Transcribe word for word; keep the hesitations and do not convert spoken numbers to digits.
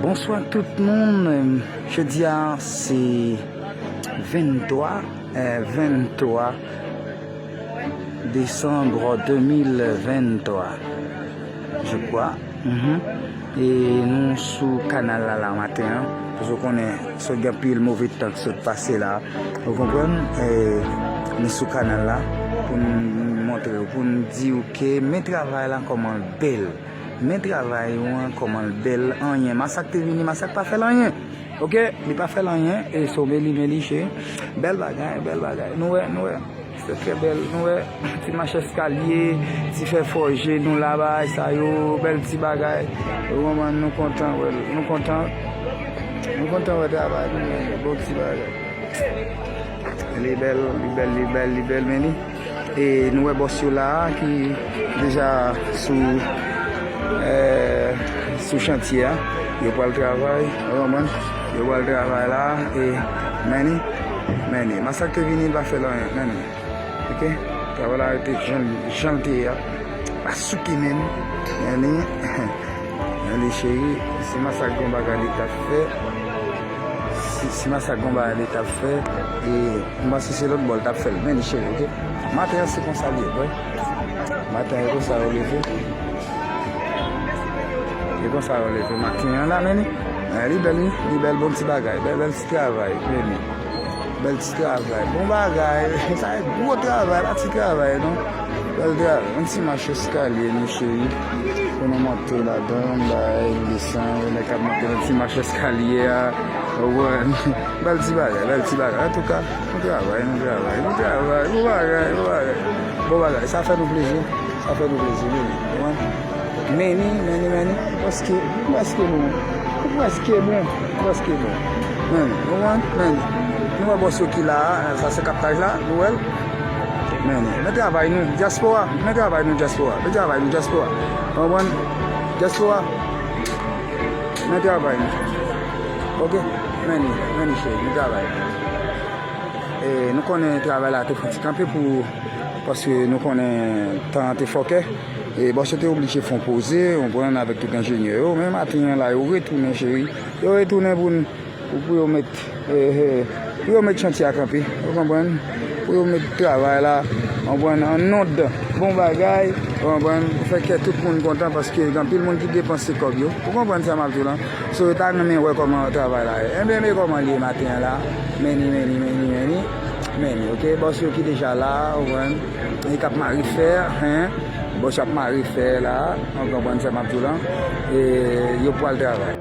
Bonswa tout moun. Jodi a se venntwa, eh, venntwa desanm de mil venntwa, je crois. Mhm. E nou sou kanal la, la maten an. Paske w konnen, sot gen pil move tan k sot pase la. Ou konprann? E nou sou kanal la pou n montre w, pou n di w ke men travay la kòman l bèl. Men travay ou an kòman l bèl, anyen. Masak te vini, Masak pa fè l anyen. Oke, li pa fè l anyen. E so, men li, men li, cheri. Bèl bagay, bèl bagay. Nou wè, nou wè. Se trè bèl. Nou wè, ti mach eskalye, ti fè fòje, nou la, bagay sa yo, bèl ti bagay. Ou konprann, nou kontan wè l. Nou kontan. Nou kontan wè travay nou, bon ti bagay. Li bèl, li bèl, li bèl, li bèl, men li. E nou wè bòs yo la a ki deja sou, eh, sou chantye a. Yo pral travay, ou konprann? Yo pral travay la a, e men li, men li. Masak te vini, l pa fè l anyen, men li. Oke? Travay la rete jan, jan l te ye a. Pa souke menm. Men li. Men li cheri, si Masak gon bagay li t ap fè, si, si Masak gon bagay li t ap fè, e m panse se lòt bò l t ap fè l. Men li cheri, oke? Maten an se konsa l ye, vre. Maten an e konsa yo leve. E konsa yo leve maten an la, men li. Men li bèl, wi. Li bèl, bon ti bagay. Bèl, bèl ti travay, men li. Bèl ti travay. Bon bagay. Sa e gwo travay, pa ti travay, non. Bèl travay. Yon ti mach eskalye, nou cheri. Pou nou monte ladan, bay, desann, nèg k ap monte nan ti mach eskalye a. Ou konprann? Bèl ti bagay, bèl ti bagay. Antouka, nou travay, nou travay, nou travay. Bon bagay, bon bagay. Bon bagay. Sa fè nou plezi. Sa fè nou plezi, men li. Ou konprann? Men li, men li, men li. Ou prèske, ou prèske bon. Ou prèske bon. Ou prèske bon. Men li, ou konprann? Men li. Nou wè bòs yo ki la a, sa se kaptaj la, nou wè l. Men li. Men travay nou, dyaspora. Men travay nou, dyaspora. Men travay nou, dyaspora. Ou konprann? Dyaspora. Men travay nou. Oke? Men li, men li, cheri. Men travay. E, nou konnen travay la te fè ti kanpe pou, paske nou konnen tan an te fòkè. E bòs yo te oblije fè yon poze, ou konprann, avèk tout enjenyè yo. Men maten an la, yo retounen, cheri. Yo retounen pou n, pou, pou yo met, e, e, pou yo met chantye a kanpe. Ou konprann? Pou yo met travay la, ou konprann, an nòd. Bon bagay, ou konprann, fè kè tout moun kontan paske gen anpil moun ki depanse kòb yo. Ou konprann sa m ap di w lan? So, yo ta renmen wè kòman travay la ye. Enben, men kòman l ye maten an la. Men li, men li, men li, men li. Men li, oke? Bòs yo ki deja la, ou konprann? E k ap mare fè, hen? Bòs yo ap mare fè la, ou konprann sa m ap di w lan? E yo pral travay.